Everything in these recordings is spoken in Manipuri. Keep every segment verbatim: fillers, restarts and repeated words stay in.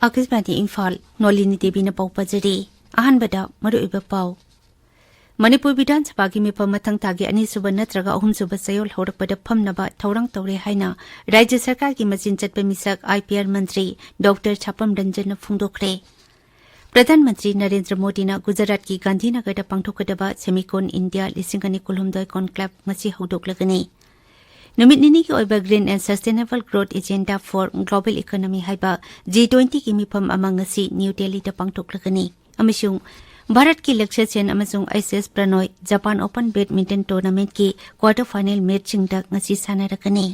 ꯑꯥꯀꯥꯁꯕꯥꯅꯤ ꯏꯝꯐꯥꯜ, ꯅꯣꯂꯤꯅꯤ ꯗꯦꯕꯤꯅ ꯄꯥꯎ ꯄꯥꯖꯔꯤ꯫ ꯑꯍꯥꯟꯕꯗ ꯃꯔꯨꯑꯣꯏꯕ ꯄꯥꯎ꯫ ꯃꯅꯤꯄꯨꯔ ꯕꯤꯙꯥꯟ ꯁꯚꯥꯒꯤ ꯃꯤꯐꯝ ꯃꯊꯪ ꯊꯥꯒꯤ ꯑꯅꯤꯁꯨꯕ ꯅꯠꯇ꯭ꯔꯒ ꯑꯍꯨꯝꯁꯨꯕ ꯆꯌꯣꯜ ꯍꯧꯔꯛꯄꯗ ꯐꯝꯅꯕ ꯊꯧꯔꯥꯡ ꯇꯧꯔꯦ ꯍꯥꯏꯅ ꯔꯥꯖ꯭ꯌ ꯁꯔꯀꯥꯔꯒꯤ ꯃꯆꯤꯟ ꯆꯠꯄ ꯃꯤꯁꯛ, IPR ꯃꯟꯇ꯭ꯔꯤ ꯗꯣꯛꯇꯔ ꯁꯥꯄꯝ ꯔꯟꯖꯟꯅ ꯐꯣꯡꯗꯣꯛꯈ꯭ꯔꯦ꯫ ꯄ꯭ꯔꯙꯥꯟ ꯃꯟꯇ꯭ꯔꯤ ꯅꯔꯦꯟꯗ꯭ꯔ ꯃꯣꯗꯤꯅ ꯒꯨꯖꯔꯥꯠꯀꯤ ꯒꯥꯟꯙꯤꯅꯒꯔꯗ ꯄꯥꯡꯊꯣꯛꯀꯗꯕ ꯁꯦꯃꯤꯀꯣꯟ ꯏꯟꯗꯤꯌꯥ ꯂꯤꯁꯤꯡ ꯑꯅꯤ ꯀꯨꯟꯍꯨꯝꯗꯣꯏ ꯀꯣꯟꯀ꯭ꯂꯦꯕ ꯉꯁꯤ ꯍꯧꯗꯣꯛꯂꯒꯅꯤ꯫ ꯅꯨꯃꯤꯠ ꯅꯤꯅꯤꯒꯤ ꯑꯣꯏꯕ Green and Sustainable Growth Agenda for Global Economy ꯍꯥꯏꯕ G twenty ꯒꯤ ꯃꯤꯐꯝ ꯑꯃ ꯉꯁꯤ ꯅ꯭ꯌꯨ ꯗꯦꯜꯂꯤꯗ ꯄꯥꯡꯊꯣꯛꯂꯒꯅꯤ꯫ ꯑꯃꯁꯨꯡ ꯚꯥꯔꯠꯀꯤ ꯂꯛꯁ꯭ꯌ ꯁꯦꯟ ꯑꯃꯁꯨꯡ S S Prannoy Japan open badminton ꯇꯣꯔꯅꯥꯃꯦꯟꯠꯀꯤ ꯀ꯭ꯋꯥꯔꯇꯔ ꯐꯥꯏꯅꯦꯜ ꯃꯦꯆꯁꯤꯡꯗ ꯉꯁꯤ ꯁꯥꯟꯅꯔꯒꯅꯤ꯫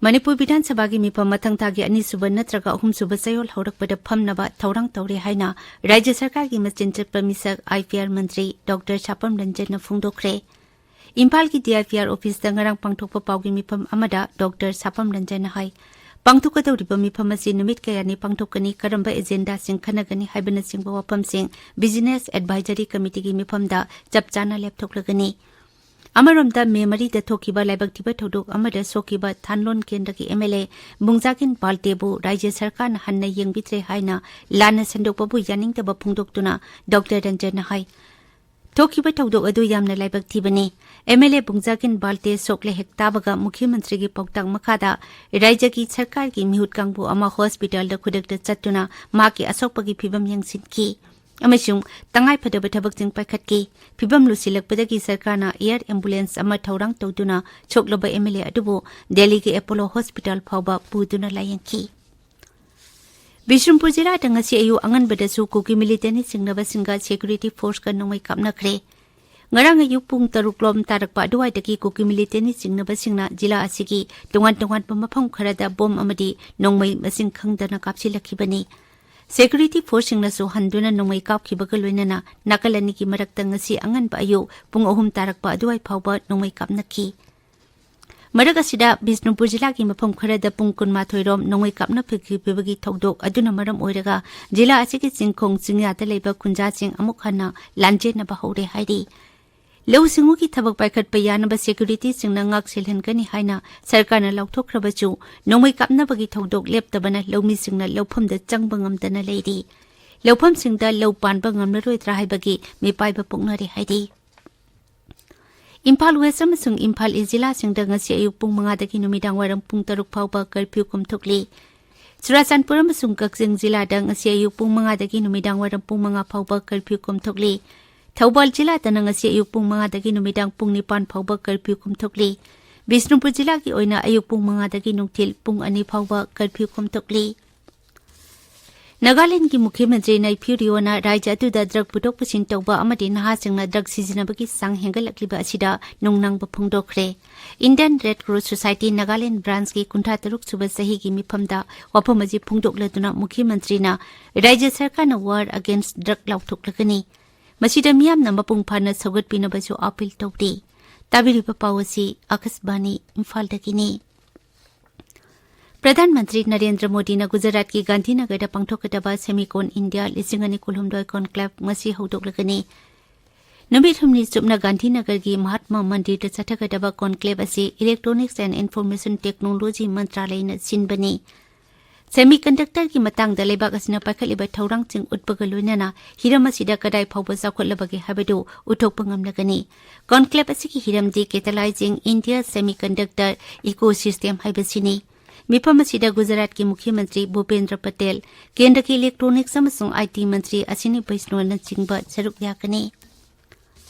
ꯃꯅꯤꯄꯨꯔ ꯕꯤꯙꯥꯟ ꯁꯚꯥꯒꯤ ꯃꯤꯐꯝ ꯃꯊꯪ ꯊꯥꯒꯤ ꯑꯅꯤꯁꯨꯕ ꯅꯠꯇ꯭ꯔꯒ ꯑꯍꯨꯝꯁꯨꯕ ꯆꯌꯣꯜ ꯍꯧꯔꯛꯄꯗ ꯐꯝꯅꯕ ꯊꯧꯔꯥꯡ ꯇꯧꯔꯦ ꯍꯥꯏꯅ ꯔꯥꯖ꯭ꯌ ꯁꯔꯀꯥꯔꯒꯤ ꯃꯆꯤꯟ ꯆꯠꯄ ꯃꯤꯁꯛ, IPR ꯃꯟꯇ꯭ꯔꯤ ꯗꯣꯛꯇꯔ ꯁꯥꯄꯝ ꯔꯟꯖꯟꯅ ꯐꯣꯡꯗꯣꯛꯈ꯭ꯔꯦ꯫ ꯏꯝꯐꯥꯜꯒꯤ DIPR ꯑꯣꯐꯤꯁꯇ ꯉꯔꯥꯡ ꯄꯥꯡꯊꯣꯛꯄ ꯄꯥꯎꯒꯤ ꯃꯤꯐꯝ ꯑꯃꯗ ꯗꯣꯛꯇꯔ ꯁꯥꯄꯝ ꯔꯟꯖꯟꯅ ꯍꯥꯏ, ꯄꯥꯡꯊꯣꯛꯀꯗꯧꯔꯤꯕ ꯃꯤꯐꯝ ꯑꯁꯤ ꯅꯨꯃꯤꯠ ꯀꯌꯥꯅꯤ ꯄꯥꯡꯊꯣꯛꯀꯅꯤ, ꯀꯔꯝꯕ ꯑꯦꯖꯦꯟꯗꯥꯁꯤꯡ ꯈꯟꯅꯒꯅꯤ ꯍꯥꯏꯕꯅꯆꯤꯡꯕ ꯋꯥꯐꯝꯁꯤꯡ ꯕꯤꯖꯤꯅꯦꯁ ꯑꯦꯗꯚꯥꯏꯖꯔꯤ ꯀꯃꯤꯇꯤꯒꯤ ꯃꯤꯐꯝꯗ ꯆꯞ ꯆꯥꯅ ꯂꯦꯞꯊꯣꯛꯂꯒꯅꯤ꯫ ꯑꯃꯔꯣꯝꯗ, ꯃꯦ ꯃꯔꯤꯗ ꯊꯣꯛꯈꯤꯕ ꯂꯥꯏꯕꯛ ꯊꯤꯕ ꯊꯧꯗꯣꯛ ꯑꯃꯗ ꯁꯣꯛꯈꯤꯕ ꯊꯥꯟꯂꯣꯟ ꯀꯦꯟꯗ꯭ꯔꯒꯤ MLA ꯕꯨꯡꯖꯥꯒꯤꯟ ꯕꯥꯜꯇꯦꯕꯨ ꯔꯥꯖ꯭ꯌ ꯁꯔꯀꯥꯔꯅ ꯍꯟꯅ ꯌꯦꯡꯕꯤꯗ꯭ꯔꯦ ꯍꯥꯏꯅ ꯂꯥꯟꯅ ꯁꯟꯗꯣꯛꯄꯕꯨ ꯌꯥꯅꯤꯡꯗꯕ ꯐꯣꯡꯗꯣꯛꯇꯨꯅ ꯗꯣꯛꯇꯔ ꯔꯟꯖꯟꯅ ꯍꯥꯏ, ꯊꯣꯛꯈꯤꯕ ꯊꯧꯗꯣꯛ ꯑꯗꯨ ꯌꯥꯝꯅ ꯂꯥꯏꯕꯛ ꯊꯤꯕꯅꯤ꯫ MLA ꯕꯨꯡꯖꯥꯒꯤꯟ ꯕꯥꯜꯇꯦ ꯁꯣꯛꯂꯦ ꯍꯦꯛ ꯇꯥꯕꯒ ꯃꯨꯈ꯭ꯌ ꯃꯟꯇ꯭ꯔꯤꯒꯤ ꯄꯥꯎꯇꯥꯛ ꯃꯈꯥꯗ ꯔꯥꯖ꯭ꯌꯒꯤ ꯁꯔꯀꯥꯔꯒꯤ ꯃꯤꯍꯨꯠ ꯀꯥꯡꯕꯨ ꯑꯃ ꯍꯣꯁꯄꯤꯇꯥꯜꯗ ꯈꯨꯗꯛꯇ ꯆꯠꯇꯨꯅ ꯃꯍꯥꯛꯀꯤ ꯑꯁꯣꯛꯄꯒꯤ ꯐꯤꯚꯝ ꯌꯦꯡꯁꯤꯟꯈꯤ꯫ ꯑꯃꯁꯨꯡ ꯇꯉꯥꯏꯐꯗꯕ ꯊꯕꯛꯁꯤꯡ ꯄꯥꯏꯈꯠꯈꯤ꯫ ꯐꯤꯚꯝ ꯂꯨꯁꯤꯜꯂꯛꯄꯗꯒꯤ ꯁꯔꯀꯥꯔꯅ ꯑꯦꯌꯔ ꯑꯦꯝꯕꯨꯂꯦꯟꯁ ꯑꯃ ꯊꯧꯔꯥꯡ ꯇꯧꯗꯨꯅ ꯁꯣꯛꯂꯕ MLA ꯑꯗꯨꯕꯨ ꯗꯦꯜꯂꯤꯒꯤ ꯑꯦꯄꯣꯂꯣ ꯍꯣꯁꯄꯤꯇꯥꯜ ꯐꯥꯎꯕ ꯄꯨꯗꯨꯅ ꯂꯥꯌꯦꯡꯈꯤ꯫ ꯕꯤꯁ꯭ꯅꯨꯄꯨꯔ ꯖꯤꯂꯥꯗ ꯉꯁꯤ ꯑꯌꯨꯛ ꯑꯉꯟꯕꯗꯁꯨ ꯀꯨꯀꯤ ꯃꯤꯂꯤꯇꯦꯟꯠꯅ ꯆꯤꯡꯅꯕꯁꯤꯡꯒ ꯁꯦꯀ꯭ꯌꯨꯔꯤꯇꯤ ꯐꯣꯔꯁꯀ ꯅꯣꯡꯃꯩ ꯀꯥꯞꯅꯈ꯭ꯔꯦ꯫ ꯉꯔꯥꯡ ꯑꯌꯨꯛ ꯄꯨꯡ ꯇꯔꯨꯛ ꯂꯣꯝ ꯇꯥꯔꯛꯄ ꯑꯗꯨꯋꯥꯏꯗꯒꯤ ꯀꯨꯀꯤ ꯃꯤꯂꯤꯇꯦꯟꯠꯅ ꯆꯤꯡꯅꯕꯁꯤꯡꯅ ꯖꯤꯂꯥ ꯑꯁꯤꯒꯤ ꯇꯣꯉꯥꯟ ꯇꯣꯉꯥꯟꯕ ꯃꯐꯝ ꯈꯔꯗ ꯕꯣꯝ ꯑꯃꯗꯤ ꯅꯣꯡꯃꯩ ꯃꯁꯤꯡ ꯈꯪꯗꯅ ꯀꯥꯞꯁꯤꯜꯂꯛꯈꯤꯕꯅꯤ꯫ ꯁꯦꯀ꯭ꯌꯨꯔꯤꯇꯤ ꯐꯣꯔꯁꯁꯤꯡꯅꯁꯨ ꯍꯟꯗꯨꯅ ꯅꯣꯡꯃꯩ ꯀꯥꯞꯈꯤꯕꯒ ꯂꯣꯏꯅꯅ ꯅꯥꯀꯜ ꯑꯅꯤꯒꯤ ꯃꯔꯛꯇ ꯉꯁꯤ ꯑꯉꯟꯕ ꯑꯌꯨꯛ ꯄꯨꯡ ꯑꯍꯨꯝ ꯇꯥꯔꯛꯄ ꯑꯗꯨꯋꯥꯏ ꯐꯥꯎꯕ ꯅꯣꯡꯃꯩ ꯀꯥꯞꯅꯈꯤ꯫ ꯃꯔꯛ ꯑꯁꯤꯗ, ꯕꯤꯁꯅꯨꯄꯨꯔ ꯖꯤꯂꯥꯒꯤ ꯃꯐꯝ ꯈꯔꯗ ꯄꯨꯡ ꯀꯨꯟꯃꯥꯊꯣꯏ ꯔꯣꯝ ꯅꯣꯡꯃꯩ ꯀꯥꯞꯅꯈꯤꯕꯒꯤ ꯊꯧꯗꯣꯛ ꯑꯗꯨꯅ ꯃꯔꯝ ꯑꯣꯏꯔꯒ, ꯖꯤꯂꯥ ꯑꯁꯤꯒꯤ ꯆꯤꯡꯈꯣꯡ ꯆꯤꯡꯌꯥꯗ ꯂꯩꯕ ꯈꯨꯟꯖꯥꯁꯤꯡ ꯑꯃꯨꯛ ꯍꯟꯅ ꯂꯥꯟꯖꯦꯟꯅꯕ ꯍꯧꯔꯦ ꯍꯥꯏꯔꯤ꯫ ꯂꯧꯎ ꯁꯤꯡꯎꯒꯤ ꯊꯕꯛ ꯄꯥꯏꯈꯠꯄ ꯌꯥꯅꯕ ꯁꯦꯀ꯭ꯌꯨꯔꯤꯇꯤꯁꯤꯡꯅ ꯉꯥꯛ ꯁꯦꯜꯍꯟꯒꯅꯤ ꯍꯥꯏꯅ ꯁꯔꯀꯥꯔꯅ ꯂꯥꯎꯊꯣꯛꯈ꯭ꯔꯕꯁꯨ, ꯅꯣꯡꯃꯩ ꯀꯥꯞꯅꯕꯒꯤ ꯊꯧꯗꯣꯛ ꯂꯦꯞꯇꯕꯅ ꯂꯧꯃꯤꯁꯤꯡꯅ ꯂꯧꯐꯝꯗ ꯆꯪꯕ ꯉꯝꯗꯅ ꯂꯩꯔꯤ꯫ ꯂꯧꯐꯝꯁꯤꯡꯗ ꯂꯧ ꯄꯥꯟꯕ ꯉꯝꯂꯔꯣꯏꯗ꯭ꯔꯥ ꯍꯥꯏꯕꯒꯤ ꯃꯤꯄꯥꯏꯕ ꯄꯣꯛꯅꯔꯤ ꯍꯥꯏꯔꯤ꯫ ꯏꯝꯐꯥꯜ ꯋꯦꯁ ꯑꯃꯁꯨꯡ ꯏꯝꯐꯥꯜ ꯏꯁ ꯖꯤꯂꯥꯁꯤꯡꯗ ꯉꯁꯤ ꯑꯌꯨꯛ ꯄꯨꯡ ꯃꯉꯥꯗꯒꯤ ꯅꯨꯃꯤꯗꯥꯡ ꯋꯥꯏꯔꯝ ꯄꯨꯡ ꯇꯔꯨꯛ ꯐꯥꯎꯕ ꯀꯔꯐ꯭ꯌꯨ ꯀꯨꯝꯊꯣꯛꯂꯤ꯫ ꯆꯨꯔꯥꯆꯥꯟꯄꯨꯔ ꯑꯃꯁꯨꯡ ꯀꯛꯆꯤꯡ ꯖꯤꯂꯥꯗ ꯉꯁꯤ ꯑꯌꯨꯛ ꯄꯨꯡ ꯃꯉꯥꯗꯒꯤ ꯅꯨꯃꯤꯗꯥꯡ ꯋꯥꯏꯔꯝ ꯄꯨꯡ ꯃꯉꯥ ꯐꯥꯎꯕ ꯀꯔꯐ꯭ꯌꯨ ꯀꯨꯝꯊꯣꯛꯂꯤ꯫ ꯊꯧꯕꯥꯜ ꯖꯤꯂꯥꯗꯅ ꯉꯁꯤ ꯑꯌꯨꯛ ꯄꯨꯡ ꯃꯉꯥꯗꯒꯤ ꯅꯨꯃꯤꯗꯥꯡ ꯄꯨꯡ ꯅꯤꯄꯥꯟ ꯐꯥꯎꯕ ꯀꯔꯐ꯭ꯌꯨ ꯀꯨꯝꯊꯣꯛꯂꯤ꯫ ꯕꯤꯁꯅꯨꯄꯨꯔ ꯖꯤꯂꯥꯒꯤ ꯑꯣꯏꯅ ꯑꯌꯨꯛ ꯄꯨꯡ ꯃꯉꯥꯗꯒꯤ ꯅꯨꯡꯊꯤꯜ ꯄꯨꯡ ꯑꯅꯤ ꯐꯥꯎꯕ ꯀꯔꯐ꯭ꯌꯨ ꯀꯨꯝꯊꯣꯛꯂꯤ꯫ ꯅꯥꯒꯥꯂꯦꯟꯗꯒꯤ ꯃꯨꯈ꯭ꯌ ꯃꯟꯇ꯭ꯔꯤ ꯅꯩꯐꯤꯌꯨ ꯔꯤꯑꯣꯅ ꯔꯥꯖ꯭ꯌ ꯑꯗꯨꯗ ꯗ꯭ꯔꯒ ꯄꯨꯊꯣꯛ ꯄꯨꯁꯤꯟ ꯇꯧꯕ ꯑꯃꯗꯤ ꯅꯍꯥꯁꯤꯡꯅ ꯗ꯭ꯔꯒ ꯁꯤꯖꯤꯟꯅꯕꯒꯤ ꯆꯥꯡ ꯍꯦꯟꯒꯠꯂꯛꯂꯤꯕ ꯑꯁꯤꯗ ꯅꯨꯡꯅꯥꯡꯕ ꯐꯣꯡꯗꯣꯛꯈ꯭ꯔꯦ꯫ Indian red cross society Nagaland ꯕ꯭ꯔꯥꯟꯆꯀꯤ ꯀꯨꯟꯊ꯭ꯔꯥ ꯇꯔꯨꯛ ꯁꯨꯕ ꯆꯍꯤꯒꯤ ꯃꯤꯐꯝꯗ ꯋꯥꯐꯝ ꯑꯁꯤ ꯐꯣꯡꯗꯣꯛꯂꯗꯨꯅ ꯃꯨꯈ꯭ꯌ ꯃꯟꯇ꯭ꯔꯤꯅ ꯔꯥꯖ꯭ꯌ ꯁꯔꯀꯥꯔꯅ ꯋꯥꯔ ꯑꯒꯦꯟꯁ ꯗ꯭ꯔꯒ ꯂꯥꯎꯊꯣꯛꯂꯒꯅꯤ꯫ ꯃꯁꯤꯗ ꯃꯤꯌꯥꯝꯅ ꯃꯄꯨꯡ ꯐꯥꯅ ꯁꯧꯒꯠꯄꯤꯅꯕꯁꯨ ꯑꯥꯄꯤꯜ ꯇꯧꯔꯤ꯫ ꯇꯥꯕꯤꯔꯤꯕ ꯄꯥꯎ ꯑꯁꯤ ꯑꯥꯀꯥꯁꯕꯥꯅꯤ ꯏꯝꯐꯥꯜꯗꯒꯤꯅꯤ꯫ ꯄ꯭ꯔꯙꯥꯟ ꯃꯟꯇ꯭ꯔꯤ ꯅꯔꯦꯟꯗ꯭ꯔ ꯃꯣꯗꯤꯅ ꯒꯨꯖꯔꯥꯠꯀꯤ ꯒꯥꯟꯙꯤꯅꯒꯔꯗ ꯄꯥꯡꯊꯣꯛꯀꯗꯕ ꯁꯦꯃꯤꯀꯣꯟ ꯏꯟꯗꯤꯌꯥ ꯂꯤꯁꯤꯡ ꯑꯅꯤ ꯀꯨꯟꯍꯨꯝꯗꯣꯏ ꯀꯣꯟꯀ꯭ꯂꯦꯕ ꯉꯁꯤ ꯍꯧꯗꯣꯛꯂꯒꯅꯤ꯫ ꯅꯨꯃꯤꯠ ꯍꯨꯝꯅꯤ ꯆꯨꯞꯅ ꯒꯥꯟꯙꯤꯅꯒꯔꯒꯤ ꯃꯍꯥꯠꯃꯥ ꯃꯟꯗꯤꯔꯗ ꯆꯠꯊꯒꯗꯕ ꯀꯣꯟꯀ꯭ꯂꯦꯕ ꯑꯁꯤ Electronics and Information Technology ꯃꯟꯇ꯭ꯔꯥꯂꯌꯅ ꯁꯤꯟꯕꯅꯤ꯫ ꯁꯦꯃꯤꯀꯟꯗꯛꯇꯔꯒꯤ ꯃꯇꯥꯡꯗ ꯂꯩꯕꯥꯛ ꯑꯁꯤꯅ ꯄꯥꯏꯈꯠꯂꯤꯕ ꯊꯧꯔꯥꯡꯁꯤꯡ ꯎꯠꯄꯒ ꯂꯣꯏꯅꯅ ꯍꯤꯔꯝ ꯑꯁꯤꯗ ꯀꯗꯥꯏ ꯐꯥꯎꯕ ꯆꯥꯎꯈꯠꯂꯕꯒꯦ ꯍꯥꯏꯕꯗꯨ ꯎꯠꯊꯣꯛꯄ ꯉꯝꯂꯒꯅꯤ꯫ ꯀꯣꯟꯀ꯭ꯂꯦꯕ ꯑꯁꯤꯒꯤ ꯍꯤꯔꯝꯗꯤ Catalyzing India Semiconductor Ecosystem ꯍꯥꯏꯕꯁꯤꯅꯤ꯫ ꯃꯤꯐꯝ ꯑꯁꯤꯗ ꯒꯨꯖꯔꯥꯠꯀꯤ ꯃꯨꯈ꯭ꯌ ꯃꯟꯇ꯭ꯔꯤ ꯚꯨꯄꯦꯟꯗ꯭ꯔ ꯄꯇꯦꯜ, ꯀꯦꯟꯗ꯭ꯔꯒꯤ ꯏꯂꯦꯛꯇ꯭ꯔꯣꯅꯤꯛꯁ ꯑꯃꯁꯨꯡ ꯑꯥꯏ ꯇꯤ ꯃꯟꯇ꯭ꯔꯤ ꯑꯁ꯭ꯋꯤꯅꯤ ꯕꯩꯁꯅꯣꯅꯆꯤꯡꯕ ꯁꯔꯨꯛ ꯌꯥꯒꯅꯤ꯫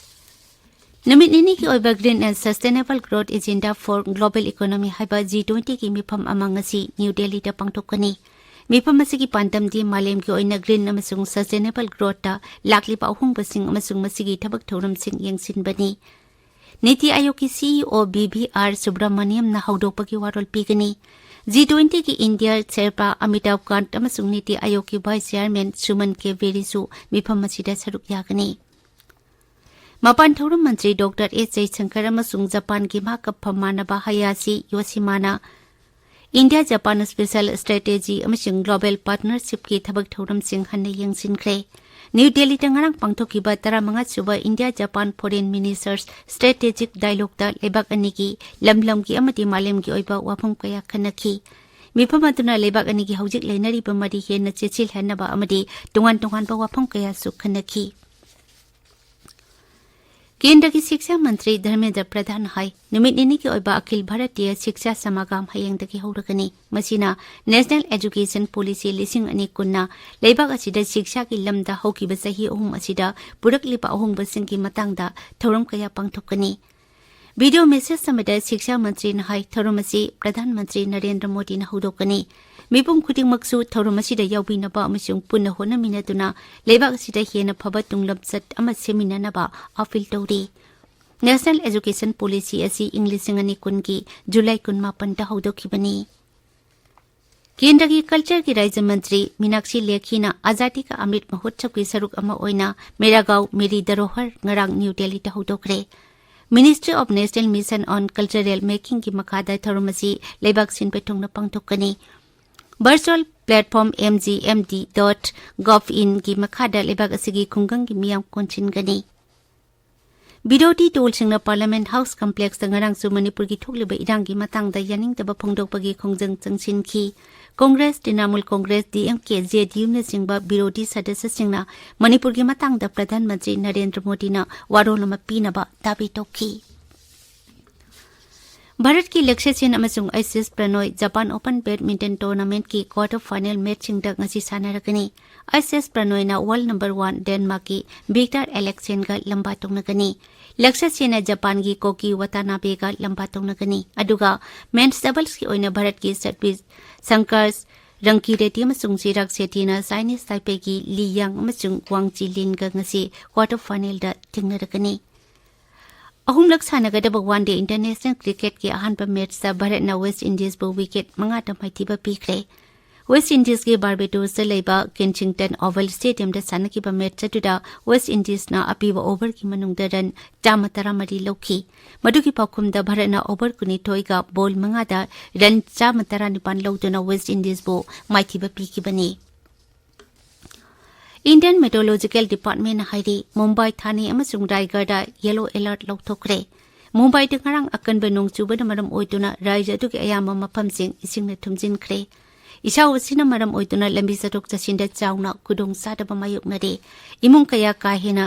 ꯅꯨꯃꯤꯠ ꯅꯤꯅꯤꯒꯤ ꯑꯣꯏꯕ Green and Sustainable Growth Agenda for Global Economy ꯍꯥꯏꯕ ꯖꯤ ꯇ꯭ꯋꯦꯟꯇꯤꯒꯤ ꯃꯤꯐꯝ ꯑꯃ ꯉꯁꯤ ꯅ꯭ꯌꯨ ꯗꯦꯜꯂꯤꯗ ꯄꯥꯡꯊꯣꯛꯀꯅꯤ꯫ ꯃꯤꯐꯝ ꯑꯁꯤꯒꯤ ꯄꯥꯟꯗꯝꯗꯤ ꯃꯥꯂꯦꯝꯒꯤ ꯑꯣꯏꯅ green ꯑꯃꯁꯨꯡ sustainable growthꯇ ꯂꯥꯛꯂꯤꯕ ꯑꯍꯣꯡꯕꯁꯤꯡ ꯑꯃꯁꯨꯡ ꯃꯁꯤꯒꯤ ꯊꯕꯛ ꯊꯧꯔꯝꯁꯤꯡ ꯌꯦꯡꯁꯤꯟꯕꯅꯤ꯫ ꯅꯤꯇꯤ ꯑꯥꯌꯣꯒꯀꯤ ꯁꯤꯏꯑꯣ ꯕꯤ ꯚꯤ ꯑꯥꯔ ꯁꯨꯕ꯭ꯔꯃꯅꯤꯌꯝꯅ ꯍꯧꯗꯣꯛꯄꯒꯤ ꯋꯥꯔꯣꯜ ꯄꯤꯒꯅꯤ꯫ ꯖꯤ ꯇ꯭ꯋꯦꯟꯇꯤꯒꯤ ꯏꯟꯗꯤꯌꯥ ꯁꯦꯔꯄꯥ ꯑꯃꯤꯇꯥꯚ ꯀꯥꯟꯠ ꯑꯃꯁꯨꯡ ꯅꯤꯇꯤ ꯑꯥꯌꯣꯒꯀꯤ ꯚꯥꯏꯁ ꯆꯦꯌꯔꯃꯦꯟ ꯁꯨꯃꯟ ꯀꯦ ꯕꯦꯔꯤꯁꯨ ꯃꯤꯐꯝ ꯑꯁꯤꯗ ꯁꯔꯨꯛ ꯌꯥꯒꯅꯤ꯫ ꯃꯄꯥꯟ ꯊꯧꯔꯝ ꯃꯟꯇ꯭ꯔꯤ ꯗꯣꯛꯇꯔ ꯑꯦꯁ ꯖꯌꯁꯪꯀꯔ ꯑꯃꯁꯨꯡ ꯖꯄꯥꯟꯒꯤ ꯃꯍꯥꯛꯀ ꯐꯝ ꯃꯥꯟꯅꯕ ꯍꯌꯥꯁꯤ ꯌꯣꯁꯤꯃꯥꯅ ꯏꯟꯗꯤꯌꯥ ꯖꯄꯥꯟ ꯁ꯭ꯄꯦꯁꯦꯜ ꯁ꯭ꯇ꯭ꯔꯦꯇꯦꯖꯤ ꯑꯃꯁꯨꯡ ꯒ꯭ꯂꯣꯕꯦꯜ ꯄꯥꯔꯠꯅꯔꯁꯤꯞꯀꯤ ꯊꯕꯛ ꯊꯧꯔꯝꯁꯤꯡ ꯍꯟꯅ ꯌꯦꯡꯁꯤꯟꯈ꯭ꯔꯦ꯫ ꯅ꯭ꯌꯨ ꯗꯦꯜꯂꯤꯗ ꯉꯔꯥꯡ ꯄꯥꯡꯊꯣꯛꯈꯤꯕ ꯇꯔꯥꯃꯉꯥ ꯁꯨꯕ ꯏꯟꯗꯤꯌꯥ ꯖꯄꯥꯟ ꯐꯣꯔꯦꯟ ꯃꯤꯅꯤꯁꯇꯔꯁ ꯁ꯭ꯇ꯭ꯔꯦꯇꯦꯖꯤꯛ ꯗꯥꯏꯂꯣꯒꯇ ꯂꯩꯕꯥꯛ ꯑꯅꯤꯒꯤ ꯂꯝ ꯂꯝꯒꯤ ꯑꯃꯗꯤ ꯃꯥꯂꯦꯝꯒꯤ ꯑꯣꯏꯕ ꯋꯥꯐꯝ ꯀꯌꯥ ꯈꯟꯅꯈꯤ꯫ ꯃꯤꯐꯝ ꯑꯗꯨꯅ ꯂꯩꯕꯥꯛ ꯑꯅꯤꯒꯤ ꯍꯧꯖꯤꯛ ꯂꯩꯅꯔꯤꯕ ꯃꯔꯤ ꯍꯦꯟꯅ ꯆꯦꯠꯁꯤꯜꯍꯟꯅꯕ ꯑꯃꯗꯤ ꯇꯣꯉꯥꯟ ꯇꯣꯉꯥꯟꯕ ꯋꯥꯐꯝ ꯀꯌꯥꯁꯨ ꯈꯟꯅꯈꯤ꯫ ꯀꯦꯟꯗ꯭ꯔꯒꯤ ꯁꯤꯛꯁꯥ ꯃꯟꯇ꯭ꯔꯤ ꯙꯔꯃꯦꯟꯗ꯭ꯔ ꯄ꯭ꯔꯙꯥꯟ ꯍꯥꯏ, ꯅꯨꯃꯤꯠ ꯅꯤꯅꯤꯒꯤ ꯑꯣꯏꯕ ꯑꯈꯤꯜ ꯚꯥꯔꯇꯤꯌ ꯁꯤꯛꯁꯥ ꯁꯃꯥꯒꯥꯝ ꯍꯌꯦꯡꯗꯒꯤ ꯍꯧꯔꯒꯅꯤ꯫ ꯃꯁꯤꯅ ꯅꯦꯁꯅꯦꯜ ꯑꯦꯖꯨꯀꯦꯁꯟ ꯄꯣꯂꯤꯁꯤ ꯂꯤꯁꯤꯡ ꯑꯅꯤ ꯀꯨꯟꯅ ꯂꯩꯕꯥꯛ ꯑꯁꯤꯗ ꯁꯤꯛꯁꯥꯒꯤ ꯂꯝꯗ ꯍꯧꯈꯤꯕ ꯆꯍꯤ ꯑꯍꯨꯝ ꯑꯁꯤꯗ ꯄꯨꯔꯛꯂꯤꯕ ꯑꯍꯣꯡꯕꯁꯤꯡꯒꯤ ꯃꯇꯥꯡꯗ ꯊꯧꯔꯝ ꯀꯌꯥ ꯄꯥꯡꯊꯣꯛꯀꯅꯤ꯫ ꯚꯤꯗꯤꯑꯣ ꯃꯦꯁꯦꯖ ꯑꯃꯗ ꯁꯤꯛꯁꯥ ꯃꯟꯇ꯭ꯔꯤꯅ ꯍꯥꯏ, ꯊꯧꯔꯝ ꯑꯁꯤ ꯄ꯭ꯔꯙꯥꯟ ꯃꯟꯇ꯭ꯔꯤ ꯅꯔꯦꯟꯗ꯭ꯔ ꯃꯣꯗꯤꯅ ꯍꯧꯗꯣꯛꯀꯅꯤ꯫ ꯃꯤꯄꯨꯝ ꯈꯨꯗꯤꯡꯃꯛꯁꯨ ꯊꯧꯔꯝ ꯑꯁꯤꯗ ꯌꯥꯎꯕꯤꯅꯕ ꯑꯃꯁꯨꯡ ꯄꯨꯟꯅ ꯍꯣꯠꯅꯃꯤꯟꯅꯗꯨꯅ ꯂꯩꯕꯥꯛ ꯑꯁꯤꯗ ꯍꯦꯟꯅ ꯐꯕ ꯇꯨꯡꯂꯝꯆꯠ ꯑꯃ ꯁꯦꯝꯃꯤꯟꯅꯅꯕ ꯑꯥꯄꯤꯜ ꯇꯧꯔꯤ꯫ ꯅꯦꯁꯅꯦꯜ ꯑꯦꯖꯨꯀꯦꯁꯟ ꯄꯣꯂꯤꯁꯤ ꯑꯁꯤ ꯏꯪ ꯂꯤꯁꯤꯡ ꯑꯅꯤ ꯀꯨꯟꯒꯤ ꯖꯨꯂꯥꯏ ꯀꯨꯟꯃꯥꯄꯟꯗ ꯍꯧꯗꯣꯛꯈꯤꯕꯅꯤ꯫ ꯀꯦꯟꯗ꯭ꯔꯒꯤ ꯀꯜꯆꯔꯒꯤ ꯔꯥꯖ꯭ꯌ ꯃꯟꯇ꯭ꯔꯤ ꯃꯤꯅꯥꯛꯁꯤ ꯂꯦꯈꯤꯅ ꯑꯖꯥꯗꯤ ꯀꯥ ꯑꯃ꯭ꯔꯤꯠ ꯃꯍꯣꯠꯁꯕꯒꯤ ꯁꯔꯨꯛ ꯑꯃ ꯑꯣꯏꯅ ꯃꯦꯔꯥ ꯒꯥꯎ ꯃꯦꯔꯤ ꯗꯔꯣꯍꯔ ꯉꯔꯥꯡ ꯅ꯭ꯌꯨ ꯗꯦꯜꯂꯤꯗ ꯍꯧꯗꯣꯛꯈ꯭ꯔꯦ꯫ Ministry of National Mission on Cultural Makingꯒꯤ ꯃꯈꯥꯗ ꯊꯧꯔꯝ ꯑꯁꯤ ꯂꯩꯕꯥꯛ ꯁꯤꯟꯕ ꯊꯨꯡꯅ ꯄꯥꯡꯊꯣꯛꯀꯅꯤ꯫ Virtual platform M G M D dot gov inꯒꯤ ꯃꯈꯥꯗ ꯂꯩꯕꯥꯛ ꯑꯁꯤꯒꯤ ꯈꯨꯡꯒꯪꯒꯤ ꯃꯤꯌꯥꯝ ꯀꯣꯟꯁꯤꯟꯒꯅꯤ꯫ ꯕꯤꯔꯣꯙꯤ ꯗꯣꯜꯁꯤꯡꯅ Parliament House Complexꯇ ꯉꯔꯥꯡꯁꯨ ꯃꯅꯤꯄꯨꯔꯒꯤ ꯊꯣꯛꯂꯤꯕ ꯏꯔꯥꯡꯒꯤ ꯃꯇꯥꯡꯗ ꯌꯥꯅꯤꯡꯗꯕ ꯐꯣꯡꯗꯣꯛꯄꯒꯤ ꯈꯣꯡꯖꯪ ꯆꯪꯁꯤꯟꯈꯤ꯫ Congress, Trinamool Congress, D M K, J D Uꯅꯆꯤꯡꯕ ꯕꯤꯔꯣꯙꯤ ꯁꯗꯁ꯭ꯌꯁꯤꯡꯅ ꯃꯅꯤꯄꯨꯔꯒꯤ ꯃꯇꯥꯡꯗ ꯄ꯭ꯔꯙꯥꯟ ꯃꯟꯇ꯭ꯔꯤ ꯅꯔꯦꯟꯗ꯭ꯔ ꯃꯣꯗꯤꯅ ꯋꯥꯔꯣꯜ ꯑꯃ ꯄꯤꯅꯕ ꯗꯥꯕꯤ ꯇꯧꯈꯤ꯫ ꯚꯥꯔꯠꯀꯤ ꯂꯛꯁ꯭ꯌ ꯁꯦꯟ ꯑꯃꯁꯨꯡ S S Prannoy Japan open badminton ꯇꯣꯔꯅꯥꯃꯦꯟꯠꯀꯤ ꯀ꯭ꯋꯥꯔꯇꯔ ꯐꯥꯏꯅꯦꯜ ꯃꯦꯆꯁꯤꯡꯗ ꯉꯁꯤ ꯁꯥꯟꯅꯔꯒꯅꯤ꯫ ꯑꯦꯁ ꯑꯦꯁ ꯄ꯭ꯔꯅꯣꯏꯅ ꯋꯥꯔꯜꯗ ꯅꯝꯕꯔ ꯋꯥꯟ ꯗꯦꯟꯃꯥꯔꯛꯀꯤ ꯚꯤꯛꯇꯔ ꯑꯦꯂꯦꯛꯁꯦꯟꯒ ꯂꯝꯕꯥ ꯇꯧꯅꯒꯅꯤ꯫ ꯂꯛꯁ꯭ꯌ ꯁꯦꯟꯅ ꯖꯄꯥꯟꯒꯤ ꯀꯣꯀꯤ ꯋꯥꯇꯥꯅꯥꯕꯦꯒ ꯂꯝꯕꯥ ꯇꯧꯅꯒꯅꯤ꯫ ꯑꯗꯨꯒ ꯃꯦꯟꯁ ꯗꯕꯜꯁꯀꯤ ꯑꯣꯏꯅ ꯚꯥꯔꯠꯀꯤ ꯁꯠꯕꯤꯔ ꯁꯪꯀꯔ ꯔꯪꯀꯤ ꯔꯦꯗ꯭ꯗꯤ ꯑꯃꯁꯨꯡ ꯆꯤꯔꯥꯒ ꯁꯦꯇꯤꯅ ꯆꯥꯏꯅꯤꯁ ꯇꯥꯏꯄꯦꯒꯤ ꯂꯤ ꯌꯥꯡ ꯑꯃꯁꯨꯡ ꯋꯥꯡ ꯆꯤ ꯂꯤꯟꯒ ꯉꯁꯤ ꯀ꯭ꯋꯥꯔꯇꯔ ꯐꯥꯏꯅꯦꯜꯗ ꯊꯦꯡꯅꯔꯒꯅꯤ꯫ ꯑꯍꯨꯝꯂꯛ ꯁꯥꯟꯅꯒꯗꯕ ꯋꯥꯟ ꯗꯦ ꯏꯟꯇꯔꯅꯦꯁꯅꯦꯜ ꯀ꯭ꯔꯤꯀꯦꯠꯀꯤ ꯑꯍꯥꯟꯕ ꯃꯦꯆꯇ ꯚꯥꯔꯠꯅ ꯋꯦꯁ ꯏꯟꯗꯤꯖꯕꯨ ꯋꯤꯀꯦꯠ ꯃꯉꯥꯗ ꯃꯥꯏꯊꯤꯕ ꯄꯤꯈ꯭ꯔꯦ꯫ ꯋꯦꯁ ꯏꯟꯗꯤꯁꯀꯤ ꯕꯥꯔꯕꯦꯗꯣꯁꯇ ꯂꯩꯕ ꯀꯦꯟꯁꯤꯡꯇꯟ ꯑꯣꯚꯜ ꯁ꯭ꯇꯦꯗꯤꯌꯝꯗ ꯁꯥꯟꯅꯈꯤꯕ ꯃꯦꯆ ꯑꯗꯨꯗ ꯋꯦꯁ ꯏꯟꯗꯤꯁꯅ ꯑꯄꯤꯕ ꯑꯣꯚꯔꯒꯤ ꯃꯅꯨꯡꯗ ꯔꯟ ꯆꯥꯝꯃ ꯇꯔꯥꯃꯔꯤ ꯂꯧꯈꯤ꯫ ꯃꯗꯨꯒꯤ ꯄꯥꯎꯈꯨꯝꯗ ꯚꯥꯔꯠꯅ ꯑꯣꯚꯔ ꯀꯨꯟꯅꯤꯊꯣꯏꯒ ꯕꯣꯜ ꯃꯉꯥꯗ ꯔꯟ ꯆꯥꯝꯃ ꯇꯔꯥꯅꯤꯄꯥꯟ ꯂꯧꯗꯨꯅ ꯋꯦꯁ ꯏꯟꯗꯤꯁꯕꯨ ꯃꯥꯏꯊꯤꯕ ꯄꯤꯈꯤꯕꯅꯤ꯫ Indian Meteorological Departmentꯅ ꯍꯥꯏꯔꯤ, ꯃꯨꯝꯕꯥꯏ, ꯊꯥꯅꯦ ꯑꯃꯁꯨꯡ ꯔꯥꯏꯒꯔꯗ yellow alert ꯂꯧꯊꯣꯛꯈ꯭ꯔꯦ꯫ ꯃꯨꯝꯕꯥꯏꯗ ꯉꯔꯥꯡ ꯑꯀꯟꯕ ꯅꯣꯡ ꯆꯨꯕꯅ ꯃꯔꯝ ꯑꯣꯏꯗꯨꯅ ꯔꯥꯖ꯭ꯌ ꯑꯗꯨꯒꯤ ꯑꯌꯥꯝꯕ ꯃꯐꯝꯁꯤꯡ ꯏꯁꯤꯡꯅ ꯊꯨꯝꯖꯤꯟꯈ꯭ꯔꯦ꯫ ꯏꯁꯥꯎ ꯑꯁꯤꯅ ꯃꯔꯝ ꯑꯣꯏꯗꯨꯅ ꯂꯝꯕꯤ ꯆꯠꯊꯣꯛ ꯆꯠꯁꯤꯟꯗ ꯆꯥꯎꯅ ꯈꯨꯗꯣꯡꯆꯥꯗꯕ ꯃꯥꯌꯣꯛꯅꯔꯦ꯫ ꯏꯃꯨꯡ ꯀꯌꯥ ꯀꯥ ꯍꯦꯟꯅ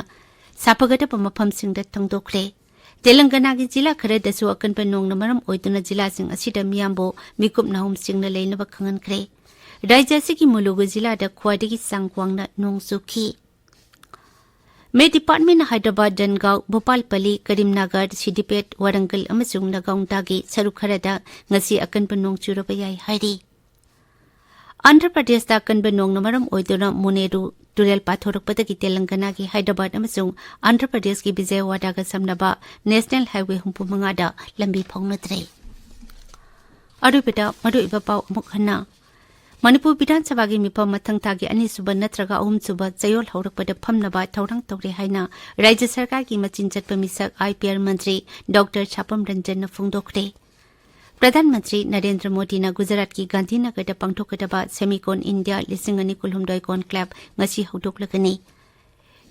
ꯁꯥꯐꯒꯗꯕ ꯃꯐꯝꯁꯤꯡꯗ ꯊꯪꯗꯣꯛꯈ꯭ꯔꯦ꯫ ꯇꯦꯂꯪꯒꯅꯥꯒꯤ ꯖꯤꯂꯥ ꯈꯔꯗꯁꯨ ꯑꯀꯟꯕ ꯅꯣꯡꯅ ꯃꯔꯝ ꯑꯣꯏꯗꯨꯅ ꯖꯤꯂꯥꯁꯤꯡ ꯑꯁꯤꯗ ꯃꯤꯌꯥꯝꯕꯨ ꯃꯤꯀꯨꯞ ꯅꯥꯍꯨꯝꯁꯤꯡꯅ ꯂꯩꯅꯕ ꯈꯪꯍꯟꯈ꯭ꯔꯦ꯫ ꯔꯥꯖ꯭ꯌ ꯑꯁꯤꯒꯤ ꯃꯨꯂꯨꯒꯨ ꯖꯤꯂꯥꯗ ꯈ꯭ꯋꯥꯏꯗꯒꯤ ꯆꯥꯡ ꯋꯥꯡꯅ ꯅꯣꯡ ꯆꯨꯈꯤ꯫ ꯃꯦꯠ ꯗꯤꯄꯥꯔꯠꯃꯦꯟꯅ ꯍꯥꯏꯗ꯭ꯔꯕꯥꯗ, ꯖꯟꯒꯥꯎ, ꯚꯨꯄꯥꯜꯄꯜꯂꯤ, ꯀꯔꯤꯝꯅꯒꯔ, ꯁꯤꯗꯤꯄꯦꯠ, ꯋꯥꯔꯪꯒꯜ ꯑꯃꯁꯨꯡ ꯅꯒꯥꯎꯟꯗꯥꯒꯤ ꯁꯔꯨꯛ ꯈꯔꯗ ꯉꯁꯤ ꯑꯀꯟꯕ ꯅꯣꯡ ꯆꯨꯔꯕ ꯌꯥꯏ ꯍꯥꯏꯔꯤ꯫ ꯑꯟꯙ꯭ꯔ ꯄ꯭ꯔꯗꯦꯁꯇ ꯑꯀꯟꯕ ꯅꯣꯡꯅ ꯃꯔꯝ ꯑꯣꯏꯗꯨꯅ ꯃꯨꯅꯦꯔꯨ ꯇꯨꯔꯦꯜ ꯄꯥꯊꯣꯔꯛꯄꯗꯒꯤ ꯇꯦꯂꯪꯒꯅꯥꯒꯤ ꯍꯥꯏꯗ꯭ꯔꯕꯥꯗ ꯑꯃꯁꯨꯡ ꯑꯟꯙ꯭ꯔ ꯄ꯭ꯔꯗꯦꯁꯀꯤ ꯕꯤꯖꯌꯋꯥꯗꯥꯒ ꯁꯝꯅꯕ ꯅꯦꯁꯅꯦꯜ ꯍꯥꯏꯋꯦ ꯍꯨꯝꯐꯨ ꯃꯉꯥꯗ ꯂꯝꯕꯤ ꯐꯥꯎꯅꯗ꯭ꯔꯦ꯫ ꯑꯔꯣꯏꯕꯗ ꯃꯔꯨꯑꯣꯏꯕ ꯄꯥꯎ ꯑꯃꯨꯛ ꯍꯟꯅ꯫ ꯃꯅꯤꯄꯨꯔ ꯕꯤꯙꯥꯟ ꯁꯚꯥꯒꯤ ꯃꯤꯐꯝ ꯃꯊꯪ ꯊꯥꯒꯤ ꯑꯅꯤꯁꯨꯕ ꯅꯠꯇ꯭ꯔꯒ ꯑꯍꯨꯝꯁꯨꯕ ꯆꯌꯣꯜ ꯍꯧꯔꯛꯄꯗ ꯐꯝꯅꯕ ꯊꯧꯔꯥꯡ ꯇꯧꯔꯦ ꯍꯥꯏꯅ ꯔꯥꯖ꯭ꯌ ꯁꯔꯀꯥꯔꯒꯤ ꯃꯆꯤꯟ ꯆꯠꯄ ꯃꯤꯁꯛ I P R Mantri doctor ꯁꯥꯄꯝ ꯔꯟꯖꯟꯅ ꯐꯣꯡꯗꯣꯛꯈ꯭ꯔꯦ꯫ Pradhan Mantri Narendra ꯃꯣꯗꯤꯅ ꯒꯨꯖꯔꯥꯠꯀꯤ ꯒꯥꯟꯙꯤꯅꯒꯔꯗ ꯄꯥꯡꯊꯣꯛꯀꯗꯕ ꯁꯦꯃꯤꯀꯣꯟ ꯏꯟꯗꯤꯌꯥ ꯂꯤꯁꯤꯡ ꯑꯅꯤ ꯀꯨꯟꯍꯨꯝꯗꯣꯏ ꯀꯣꯟꯀ꯭ꯂꯦꯕ ꯉꯁꯤ ꯍꯧꯗꯣꯛꯂꯒꯅꯤ꯫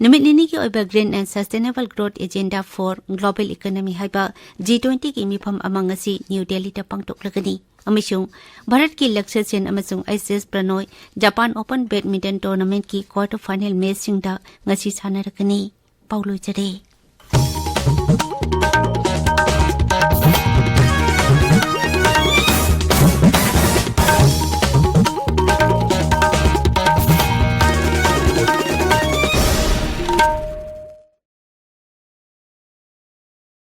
ꯅꯨꯃꯤꯠ ꯅꯤꯅꯤꯒꯤ ꯑꯣꯏꯕ Green and Sustainable Growth Agenda for Global Economy ꯍꯥꯏꯕ G twentyꯒꯤ ꯃꯤꯐꯝ ꯑꯃ ꯉꯁꯤ ꯅ꯭ꯌꯨ ꯗꯦꯜꯂꯤꯗ ꯄꯥꯡꯊꯣꯛꯂꯒꯅꯤ꯫ ꯑꯃꯁꯨꯡ ꯚꯥꯔꯠꯀꯤ ꯂꯛꯁ꯭ꯌ ꯁꯦꯟ ꯑꯃꯁꯨꯡ H S Prannoy Japan open badminton ꯇꯣꯔꯅꯥꯃꯦꯟꯠꯀꯤ ꯀ꯭ꯋꯥꯔꯇꯔ ꯐꯥꯏꯅꯦꯜ ꯃꯦꯆꯁꯤꯡꯗ ꯉꯁꯤ ꯁꯥꯟꯅꯔꯛꯀꯅꯤ꯫ ꯄꯥꯎ ꯂꯣꯏꯖꯔꯦ꯫